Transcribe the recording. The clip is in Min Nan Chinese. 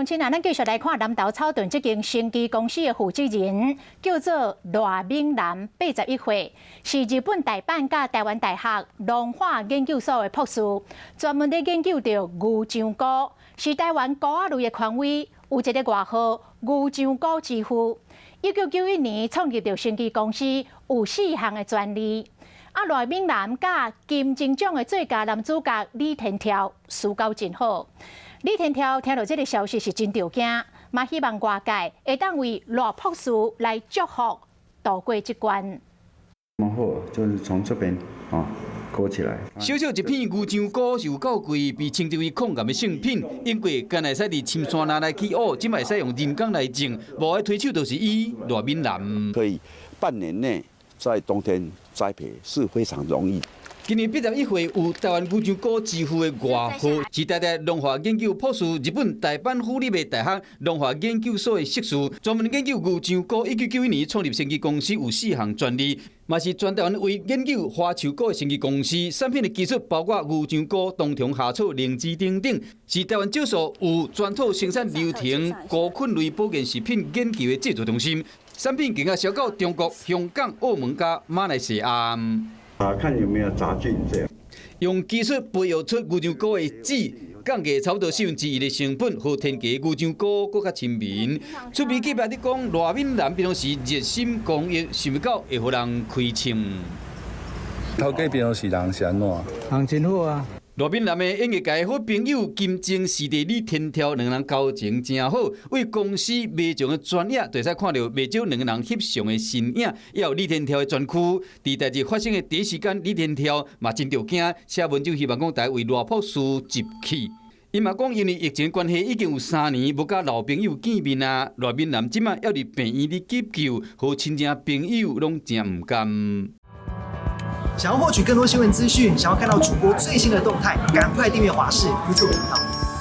鄉親啊，咱繼續來看南投草屯這間生技公司的負責人，叫做賴敏南，81歲，是日本大阪佮臺灣大學農化研究所的博士，專門咧研究著牛樟菇，是臺灣菇仔類的權威，有一个外號“牛樟菇之父”。1991年創立著生技公司，有四項的專利。啊，賴敏南佮金鐘獎的最佳男主角李天柱私交真好。李天柱聽著這个消息是真著驚，嘛希望外界會當為賴博士來祝福渡過這關。然後就是從這邊啊勾起來。小小一片牛樟菇是有夠貴，被稱之為抗癌的聖品。英國敢會使佇深山內來起舞，這擺會使用人工來種，無的推手就是伊賴敏南。可以半年內在冬天栽培是非常容易。今年81歲有台灣牛樟菇之父的外號，是台大農化研究博士，日本大阪府立的大學農化研究所的碩士，專門研究牛樟菇。1991年創立生技公司，有四項專利，嘛是全台灣唯一研究花樹菇的生技公司。產品的技術包括牛樟菇、冬蟲夏草、靈芝等等，是台灣少數有全套生產流程菇菌類保健食品研究的製造中心。產品經啊銷到中國、香港、澳門佮馬來西亞。啊，看有沒有雜菌這樣。用技術培育出牛樟菇的籽，降低差不多1/4的成本，予天價牛樟菇閣較親民。出面隔壁咧講，賴敏南平常時熱心公益，想袂到會予人開槍。頭家平常時人是按怎？人真好啊。賴敏南的演藝界好朋友金鐘視帝李天柱，兩人交情誠好，為公司賣場的專頁，就會使看著袂少兩个人翕相的身影，也有李天柱的專區。佇代誌發生的第一時間，李天柱嘛真著驚，寫文章希望講大家為賴博士集氣。伊嘛講，因為疫情關係，已經有3年無佮老朋友見面啊。賴敏南這擺猶佇病院裡急救，予親情朋友攏誠毋甘。想要獲取更多新聞資訊，想要看到主播最新的動態，趕快訂閱華視 YouTube 頻道。